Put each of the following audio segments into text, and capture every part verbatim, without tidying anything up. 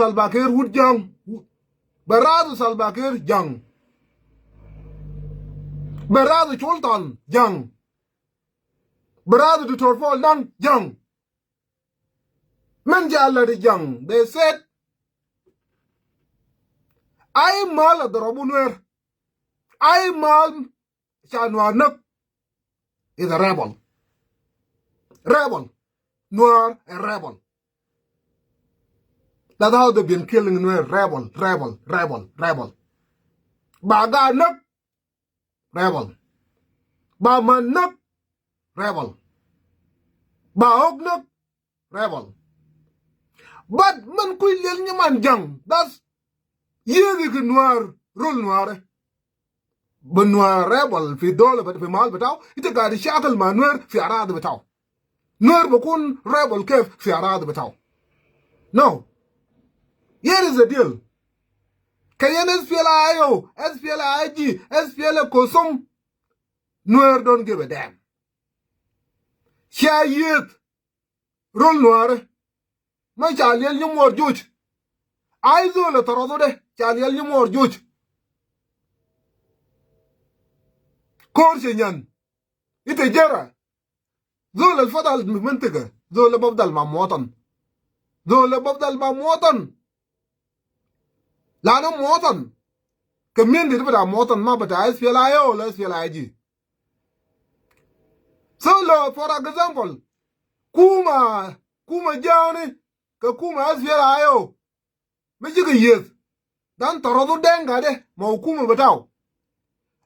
Salva Kiir wut jang. Brother Salva Kiir jang. Brother Sultan jang. Brother Doctor Paul Nang jang. Men ja ladi jang. They said, "Ay mal adrabu Nuer. Ay mal ca Nuer nag is a rebel." Rebel. Nuer a rebel. That's how they've been killing Nuer. Rebel, rebel, rebel, rebel. Ba ga nag, rebel. Ba man nag, rebel. Ba hok nag, rebel. But men kuy liel nyaman jang. That's yegi ki Nuer, rol Nuer. Ba Nuer rebel fi dol, fi mal bitau, ita gaid shakal ma Nuer fi arad bitau. Nuer bikun rebel kef fi arad bitau. No. Here is the deal. Kayan S P L A I O, S P L A I G, S P L A COSOM, Nuer don't give a damn. Sha yet rol Nuer. Ma ca liel nyum wor juj. Ay zol tarazu de, ca liel nyum wor juj. Kor shenyan. Ita jera. Zol al fadal min mintiga. Zol bafdal ma muwatan. Zol bafdal ma muwatan. Lanu muwatan. Community bita muwatan ma bita S P L A I O wala S P L A I G. So lo, for example, kuma, kuma jani, ka kuma S P L A I O. Ma jiga yet. Dan tarazu Denka de, ma hukuma bitau.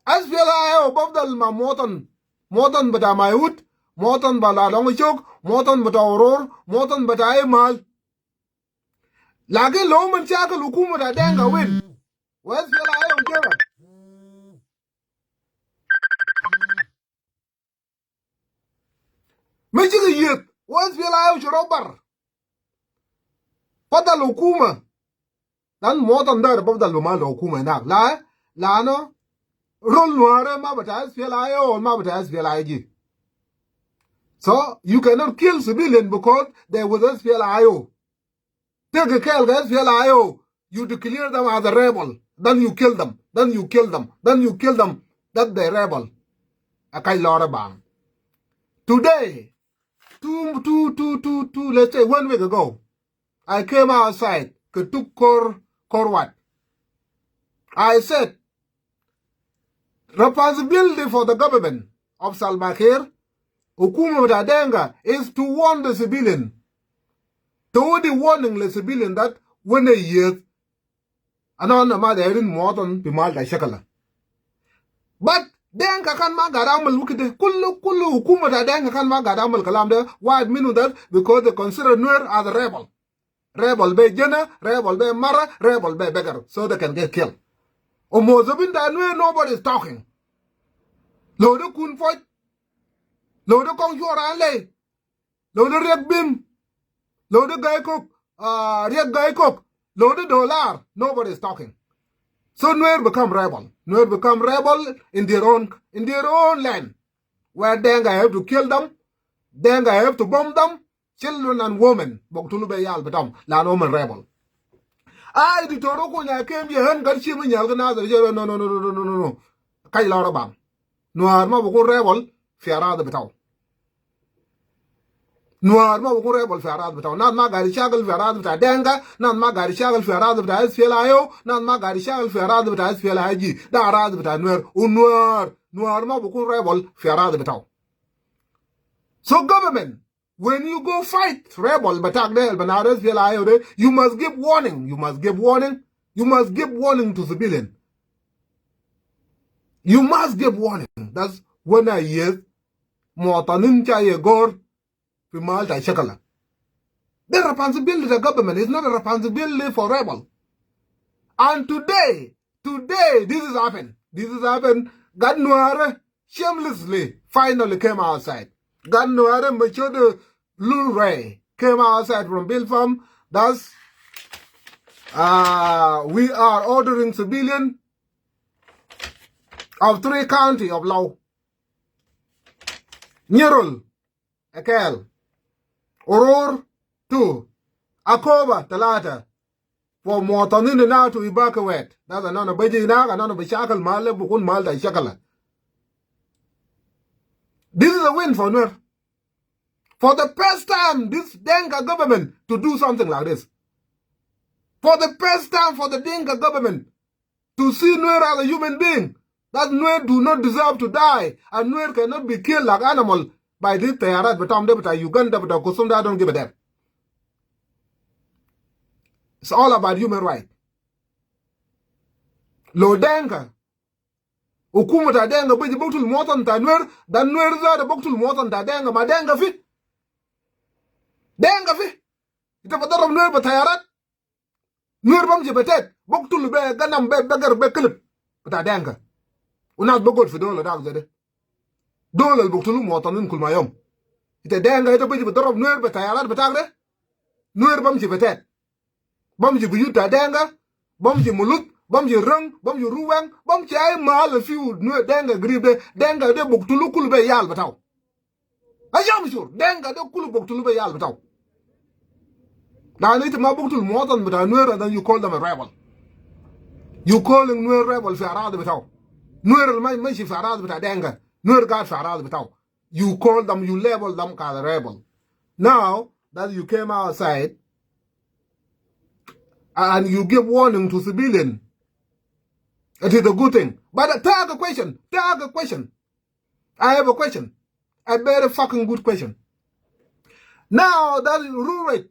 S P L A I O bafdal ma muwatan, muwatan bita Maiwut, muwatan bita Dongchok, muwatan bita Uror, muwatan bita ay mal. Lakin lo men shakal hukuma ta Denka win. Wa S P L A I O jera. Ma jiga yet, wa S P L A I O shiro bar. Fadal hukuma. Dan muwatan dar bafdal bi mal hukuma hinak. La, lanu, rol Nuer ma bita S P L A I O, ma bita S P L A I G. So, you cannot kill civilian because they with S P L A I O. Take a care, guys, S P L A I O, you declare them as a rebel. Then you kill them. Then you kill them. Then you kill them. That they rebel. Akai lora bang. Today, two, two, two, two, two, let's say one week ago, I came outside, Ketuk Kor, Korwat. I said, responsibility for the government of Salva Kiir, hukuma bita Denka, is to warn the civilian. To the warning the civilian that when a year, anan ma dairin muwatan bi mal ta shakala. But Denka kan ma gaid amal wiki de. Kullu, kullu hukuma ta Denka kan ma gaid amal kalam de. Why? Minu that because they consider Nuer as a rebel. Rebel be jena, rebel be mara, rebel be beggar. So they can get killed. Umo zabin ta Nuer, nobody is talking. Lo de kun foj. Lo de kong shora lei. Lo de riek bim. Lo de gai kok. Ah, riek gai kok. Lo de dollar. Nobody is talking. So Nuer become rebel. Nuer become rebel in their own, in their own land. Where Denka have to kill them. Denka have to bomb them. Children and women. Boktulu be yal bitam. Lanu men rebel. Ay, di toro ko nya kem ye hen kan shi min yal kan azar. No, no, no, no, no, no, no. Kai lora bang. Nuer ma bikun rebel fi arad bitau. Nuer ma bikun rebel fi arad bitau. Nas ma gaid shakal fi arad bita Denka, nas ma gaid shakal fi arad bita S P L A I O, nas ma gaid shakal fi arad bita S P L A I G. Da arad bita Nuer. U Nuer, Nuer ma bikun rebel fi arad bitau. So government, when you go fight rebel bitak de, al bana S P L A I O de, you must give warning, you must give warning, you must give warning to civilian. You must give warning. That's when I hear muwatanin cha ye gor fi mal ta shakala. The responsibility of the government is not a responsibility for rebel. And today, today, this is happened. This is happened. Gad Nuer shamelessly finally came outside. Gad Nuer Machode Lul Ray came outside from Bilpam. Thus, uh, we are ordering civilian of three county of Lau. Nyirol, Akel. Uror, two. Akoba, talata. for muwatanin hina to evacuate. That's another baji hina, another bishakal mahal, bukun mahal ta shakala. This is a win for Nuer. For the first time, this Dinka government to do something like this. For the first time for the Dinka government to see Nuer as a human being, that Nuer do not deserve to die, and Nuer cannot be killed like animal by this tayarat bitam de, bita Uganda, bita Kusum de, I don't give a damn. It's all about human right. Lo Dinka, hukuma ta Dinka baji buktul muwatan ta Nuer, da Nuer zatu buktul muwatan ta Dinka, ma Dinka fi. Dinka fi. Ita bidarab Nuer bi tayarat. Nuer bamshi bi tank, buktul be ganam, be bagar, be kilib bita Dinka. Unas bi gol fi dola dak zede. Dola al buktulu muwatanin kul ma yom. Ita Dinka, ita baji bidarab Nuer bi tayarat bitak de. Nuer bamshi bi tank. Bamshi biyut ta Dinka, bamshi Mulud, bamshi Rang, bamshi Ruweng, bamshi ay mahal fiu Nuer Dinka garib de, Dinka de buktulu kulu be iyal bitau. Asham shur, Dinka de kulu buktulu be iyal bitau. Lakin ita ma buktul muwatan bita Nuer, and then you call them a rebel. You calling Nuer rebel fi aradi bitau. Nuer al ma, mashi fi aradi bita Dinka. Nuer gaid fi aradi bitau. You call them, you label them as a rebel. Now that you came outside and you give warning to civilian, it is a good thing. But, uh, take a question, take a question. I have a question, a very fucking good question. Now that Lul Rei,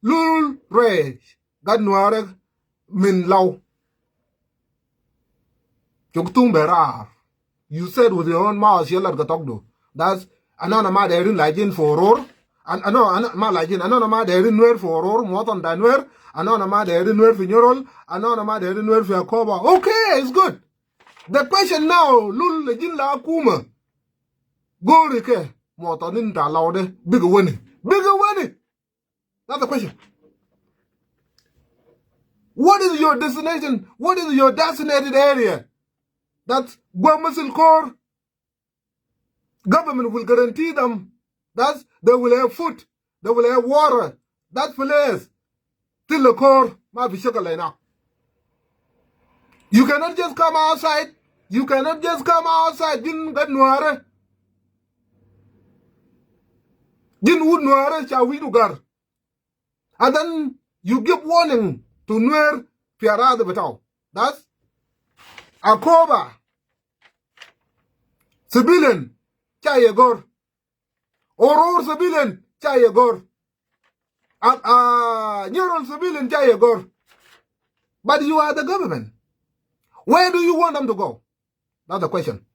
Lul Rei Gatnuare min Lau, jok tung berar. You said with your own mouth, yalat ga tokdu. That's, anana ma derin lajin fi Uror. An-, ano, ano, ma lajin, anana ma derin Nuer fi Uror, muwatan ta Nuer. Anana ma derin Nuer fi Nyirol. Anana ma derin Nuer fi Akoba. Okay, it's good. The question now, Lul, lajin la hukuma. Gori ke, muwatanin ta Lau de, biga weni. Biga weni. That's the question. What is your destination? What is your designated area? That Guam Muslim Corps government will guarantee them that they will have food, they will have water. That place, till the core, ma fi shakal ina. You cannot just come outside. You cannot just come outside. Jin Gatnuare. Jin wud Nuare, cha widu gar. And then you give warning to Nuer fi aradi bitau. That's Akoba. Civilian, cha yegor. Uror civilian, cha yegor. Uh, uh, Nyirol civilian, cha yegor. But you are the government. Where do you want them to go? That's the question.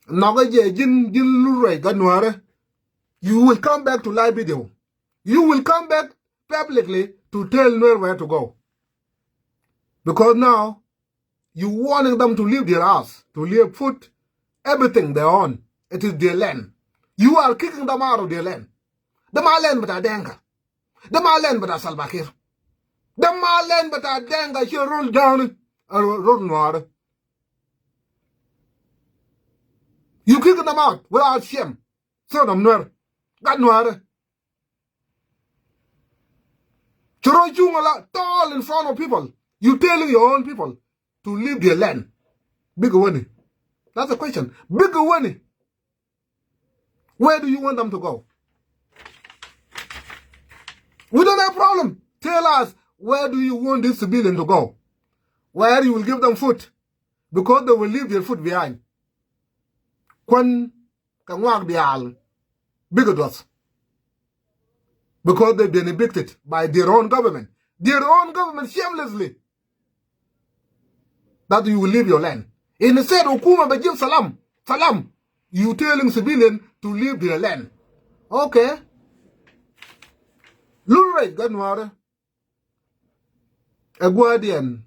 Noga je jin, jin Lul Rei Gatnuare. You will come back to live video. You will come back publicly to tell Nuer where to go. Because now, you warning them to leave their house, to leave food, everything they own. It is their land. You are kicking them out of their land. De ma land bita Dinka. De ma land bita Salva Kiir. De ma land bita Dinka, she roll down, uh, roll Nuare. You kicking them out without shame. Son of Nuer. Gatnuare. Choro chunga la tall in front of people. You telling your own people to leave their land. Biga weni. That's the question. Biga weni. Where do you want them to go? We don't have problem. Tell us, where do you want this civilian to go? Where you will give them food? Because they will leave their food behind. Kwan ka ngwak dial biga dwath. Because they've been evicted by their own government. Their own government shamelessly. That you will leave your land. Instead, hukuma bejib salam, salam. You telling civilian to leave their land. Okay. Lul Rei Gatnuare. A guardian.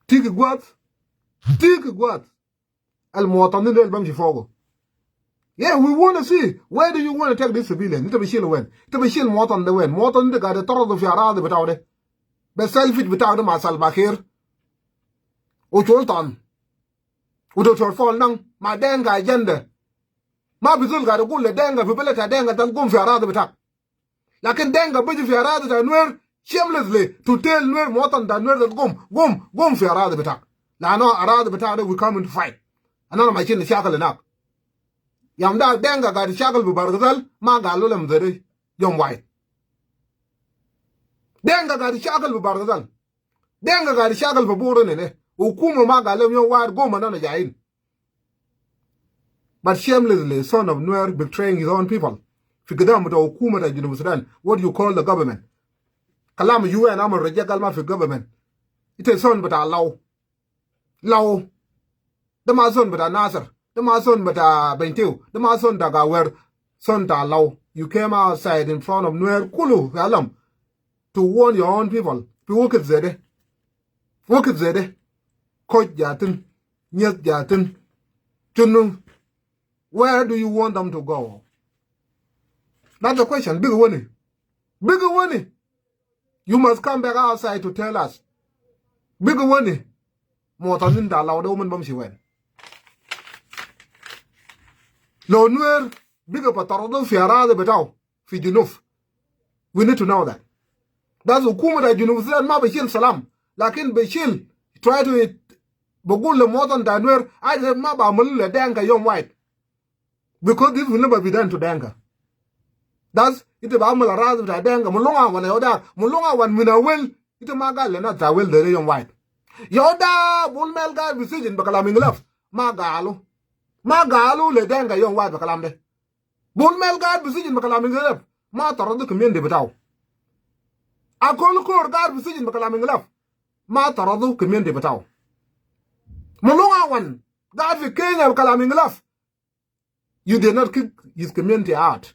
Tiki guard. Tiki guard. Al muwatanin del bamshi fogo. Yeah, we wanna see. Where do you wanna take this civilian? Ita bishil wen? Ita bishil muwatan de wen? Muwatan de gaid taradu fi aradi bitau de. Be selfish bitau de ma Salva Kiir u Sultan. U Doctor Paul Nang ma Dinka agenda. Ma fi zol gaid gul le Dinka fi beled ta Dinka, tal gum fi aradi bitak. Lakin Dinka biji fi aradi ta Nuer, shamelessly to tell Nuer, muwatin ta Nuer, that gum, gum, gum fi aradi bitak. Lanu aradi bitak de, we coming to fight. Ana ma shin shakal hinak. Yom da Denka gaid shakal fi Bahr el Ghazal, ma galu lem zede yom wahid. Denka gaid shakal fi Bahr el Ghazal. Denka gaid shakal fi Bor hene. Hukuma ma galu lem yom wahid, gum, ana jayin. But shamelessly, son of Nuer betraying his own people. Fi gidam ta hukuma ta Junub Sudan. What you call the government? Kalam U N amul reject, gal ma fi government. Ita son bita Law. Law. De ma son bita Nasir. De ma son bita Bentiu. De ma son ta Gawer. Son ta Law. You came outside in front of Nuer kulu fi alam to warn your own people. Fi wakit zede. Wakit zede. Koch jatin. Nyet jatin. Chunu. Where do you want them to go? That's the question. Big wani. Big wani. You must come back outside to tell us. Big wani. Muwatanin ta Law de uman bamshi wen? Lo Nuer bigin bitaradu fi aradi bitao fi Junub. We need to know that. That's hukuma ta Junub Sudan ma bishil salam. Lakin bishil, try to, bigul le muwatin ta Nuer, aja ma bi amalu le Denka yom wahid. Because this will never be done to Denka. That's, ita bi amal aradi bita Denka. Mulunga wan yoda. Mulunga wan mina wel. Ita ma gal le nas ta wel de yom wahid. Yoda Bol Mel gaid fi sijin be kalam inqilab. Ma galu. Ma galu le Denka yom wahid be kalam de. Bol Mel gaid fi sijin be kalam inqilab. Ma taradu community bitao. Akol Kor gaid fi sijin be kalam inqilab. Ma taradu community bitao. Mulunga wan gaid fi Kenya be kalam inqilab. You did not kick his community out.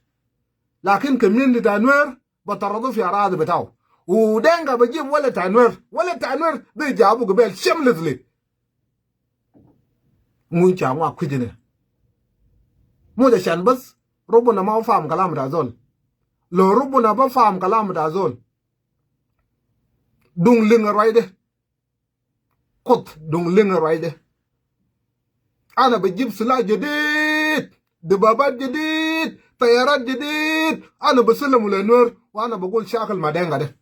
Lakin community ta Nuer bitaradu fi aradi bitao. U Denka bijib walad ta Nuer. Walad ta Nuer de jabu gibel shamelessly. Ngun cha ngwa kwijine. Mo ja shan bas, Rabbuna ma bafam kalam ta zol. Lo Rabbuna bafam kalam ta zol, dung linga ruai de. Kut, dung linga ruai de. Ana bijib silah jadid, dababat jadid, tayarat jadid. Ana bisallam le Nuer, wa ana bigul shakal ma Denka de.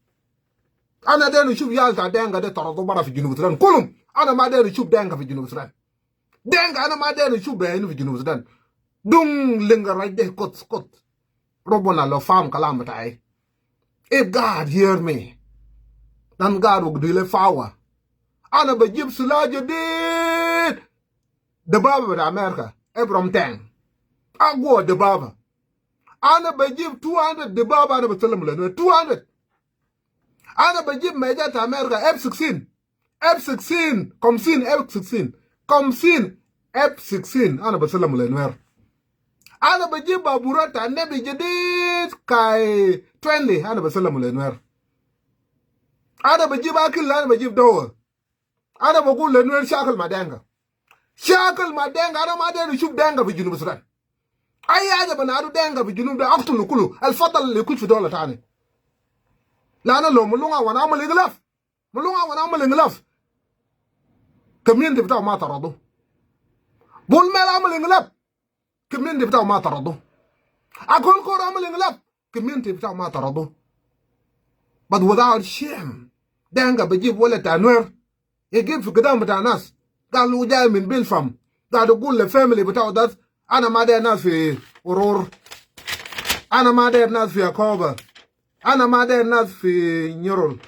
Ana deru shuf yal ta Denka de taradu bara fi Junub Sudan. Kulum, ana ma deru shuf Denka fi Junub Sudan. Denka ana ma deru shuf be inu fi Junub Sudan. Dung linga ruai de, kut, kut. Rabbuna lo fam kalam bitai. If God hear me, then God will give power. Ana bijib silah jadid. Dababa bita America, Abrams tank. Aqwa dababa. Ana bijib two hundred dababa, ana bisallam le Nuer, two hundred. Ana bijib meja ta America, F sixteen. F sixteen, khamsin F sixteen. Khamsin F sixteen, ana bisallam le Nuer. Ana bijib babura ta Navy jadid K twenty, ana bisallam le Nuer. Ana bijib akil, ana bijib dawa. Ana bigul le Nuer shakal ma Denka. Shakal ma Denka, ana ma deru shuf Denka fi Junub Sudan. Ay haja bi nadu Denka fi Junub de, aktulu kulu. Al fadal le kush fi dola tani. Lanu lo Mulunga wan amal inqilab. Mulunga wan amal inqilab. Community bitao ma taradu. Bol Mel amal inqilab. Community bitao ma taradu. Akol Kor amal inqilab. Community bitao ma taradu. But without shame, Denka bijib walad ta Nuer, yagif fi gidam bita nas. Gal hu jai min Bilpam. Gal hu gul le family bitao that ana ma deru nas fi Uror. Ana ma deru nas fi Akoba. Ana ma deru nas fi Nyirol.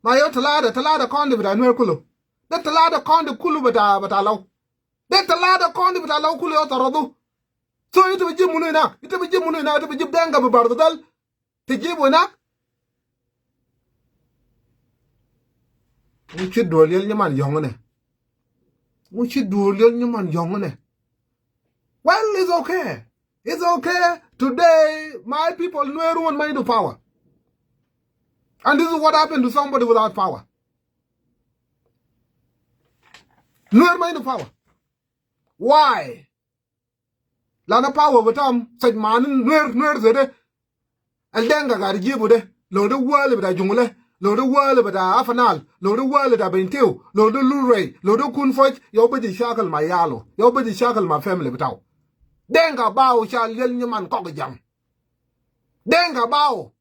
Ma yo talata, talata county bita Nuer kulu. De talata county kulu bita, bita Law. De talata county bita Law kulu yo taradu. So ita bijib munu hinak? Ita bijib munu hinak? Ita bijib Denka bi Bahr el Ghazal tijibu hinak? Ngu shi dwar yal nyuman yong ne. Ngu shi dwar yal nyuman yong ne. Well, it's okay. It's okay. Today, my people, Nuer uman ma indu power. And this is what happened to somebody without power. Nuer ma indu power. Why? Lanu power bitam saj manin Nuer, Nuer zede. Al Denka gaid jibu de. Lo de wali bita Jungle. Lo de wali bita Afanal. Lo de wali bita Bentiu. Lo de Lurwei. Lo de Kunfoj. Yo biji shakal ma yalu. Yo biji shakal ma family bitao. Denka bau shal yal nyuman kok jam. Denka bau.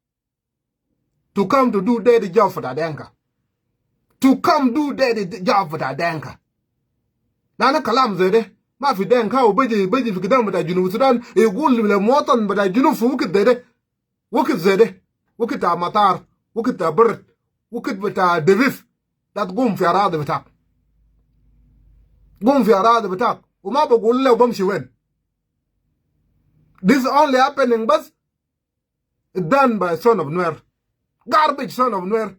to come to do dirty job for the Dinka. To come do dirty job for the Dinka. Lana kalam zede. Ma fi Dinka u baji, baji fi gidam bita Junub Sudan. Yagul le muwatin bita Junub fi wikit zede. Wikit zede. Wikit ta matar. Wikit ta bard. Wikit bita debis. Dat gum fi aradi bitak. Gum fi aradi bitak. Uma bagul le bamshi wen. This is only happening bas done by son of Nuer. Garbage son of Nuer.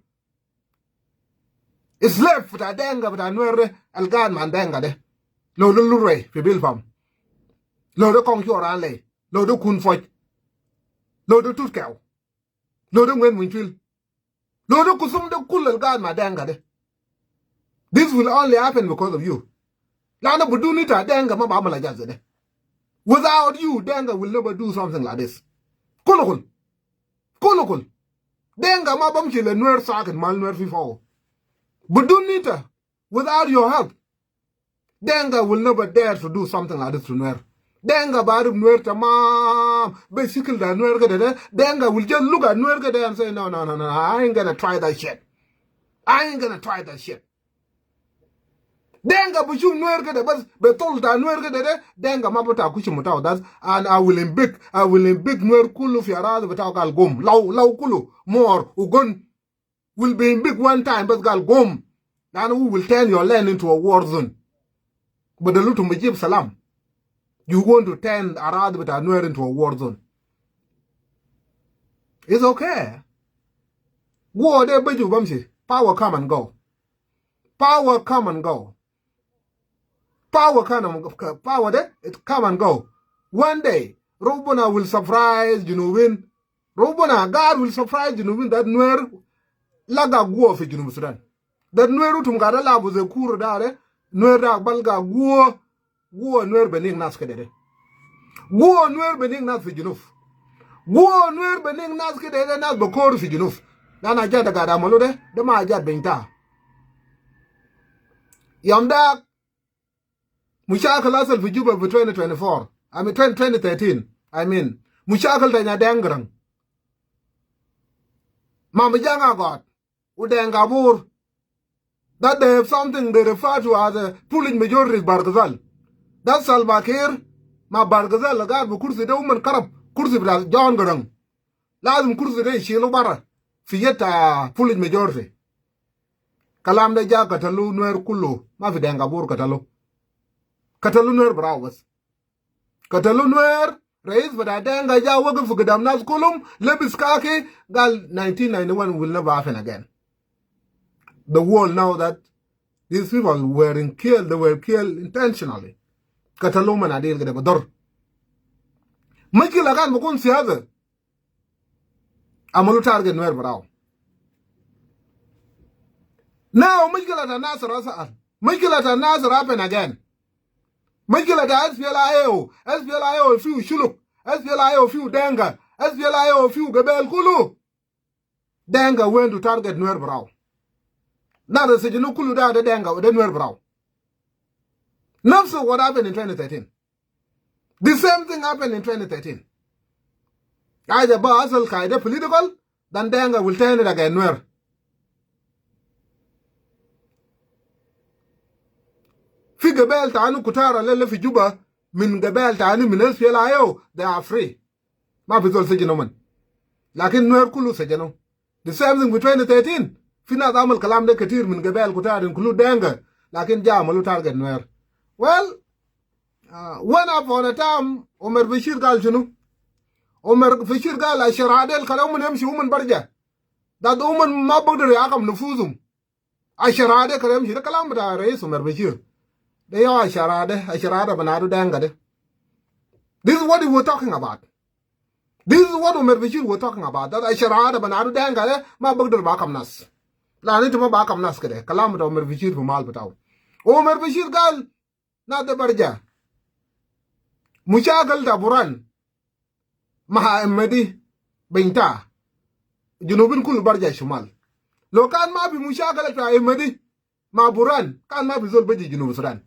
Slave bita Dinka bita Nuer de, al gaid ma Dinka de. Lo de lurei fi Bilpam. Lo de kong Chora lei. Lo de Kun Foj. Lo de Tutkew. Lo de Ngwen Muncwil. Lo de kusum de kulu al gaid ma Dinka de. This will only happen because of you. Lana bidun ita Dinka ma bi amul ajat zede. Without you, Dinka will never do something like this. Kulu kulu. Kulu kulu. Dinka ma bamshi le Nuer sakit ma al Nuer fi fogo. Bidun ita, without your help, Dinka will never dare to do something like this to Nuer. Dinka barif Nuer tamam. Be shikil ta Nuer kede de. Dinka will just look at Nuer kede and say, "No, no, no, no, I ain't gonna try that shit. I ain't gonna try that shit." Dinka bishuf Nuer kede, bas be tol ta Nuer kede de. Dinka ma bita kush mutaw das. And I will evict, I will evict Nuer kulu fi aradi bitao gal gum. Law, law kulu. Mor, u gun. Will be in big one time, bas gal gum. Then we will turn your land into a war zone. But the lutum bajib salam. You want to turn aradi bita Nuer into a war zone. It's okay. War de baju bamshi. Power come and go. Power come and go. Power come and, power de, it come and go. One day, Rabbuna will surprise Junubin. Rabbuna, God will surprise Junubin that Nuer laga guwa fi Junub Sudan. That Nuer utum gada labu ze kuru dare, Nuer da balga guwa, guwa Nuer benig nas kede de. Guwa Nuer benig nas fi Junub. Guwa Nuer benig nas kede de, nas bakor fi Junub. Lana ajat da gada malu de, de ma ajat benta. Yom dak, mushakil asal fi Juba fi twenty twenty-four. I mean, twenty, twenty thirteen. I mean, mushakil ta nya Deng Garang. Ma Majanga God. U Deng Gabur. That they have something they refer to as a foolish majority Bargazal. That Salva Kiir, ma Bargazal gad bi kursi de uman karab kursi bita John Garang. Lazim kursi de yishilu bara fi yad ta foolish majority. Kalam de ja katalu Nuer kulu, ma fi Deng Gabur katalu. Katalu Nuer barau bas. Katalu Nuer, rais bita Deng ja wagif fi gidam nas kulum, lebis kaki, gal nineteen ninety-one will never happen again. The world know that these people were in killed, they were killed intentionally. Katalu man adil kede bador. Mushkila kan bikun siyasa. Amalu target Nuer barau. Now, mushkila ta Nasir asal. Mushkila ta Nasir happen again. Mushkila ta S P L A O. S P L A O fiu Shuluk. S P L A O fiu Denka. S P L A O fiu gabel kulu. Denka went to target Nuer barau. Nas sijinu kulu da, da Denka, da Nuer barau. Nafsu what happened in twenty thirteen. The same thing happened in twenty thirteen. Haja ba asal kaide political, then Denka will turn it against Nuer. Fi gabel tani kutar lele fi Juba, min gabel tani min S P L A O, they are free. Ma fi zol sijinu uman. Lakin Nuer kulu sijinu. The same thing fi twenty thirteen. Fi nas amal kalam de ketir min gabel kutar, include Denka. Lakin ja amalu target Nuer. Well, uh, one upon a time, Omar Bashir gal shunu? Omar Bashir gal, ashara del kala uman yamshi uman barja. That uman ma bagdar yahkum nufusum. Ashara de kala yamshi, de kalam bita Rais Omar Bashir. De ya ashara de, ashara de banadu Denka de. This is what he was talking about. This is what Omar Bashir was talking about. That ashara de banadu Denka de, ma bagdar bahkum nas. La, intu ma bahkum nas kede. Kalam bita Omar Bashir fi mal bitau. Omar Bashir gal, nas de barja. Mushakil ta Burhan ma Ahmadi benta. Junubin kulu barja shimal. Lo kan ma fi mushakil ta Ahmadi ma Burhan, kan ma fi zol baji Junub Sudan.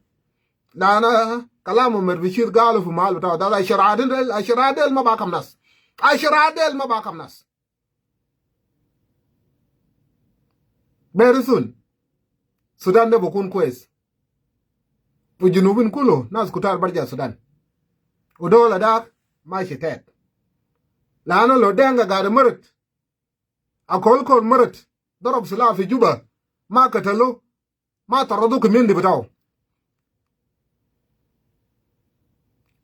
Lana kalam Omar Bashir galu fi mal bitau, da ashara del, ashara del ma bahkum nas. Ashara del ma bahkum nas. Very soon, Sudan de bukun kwes. Wa Junubin kulu nas kutar barja Sudan. Wa dola dak mashi tet. Lanu lo Deng gad marat, Akol Kol marat, darab silah fi Juba, ma katalu, ma taradu community bitau.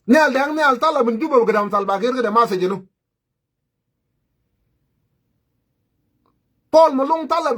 Nial Deng Nial tala min Juba gidam Salva Kiir kede ma sijinu. Paul Malong tala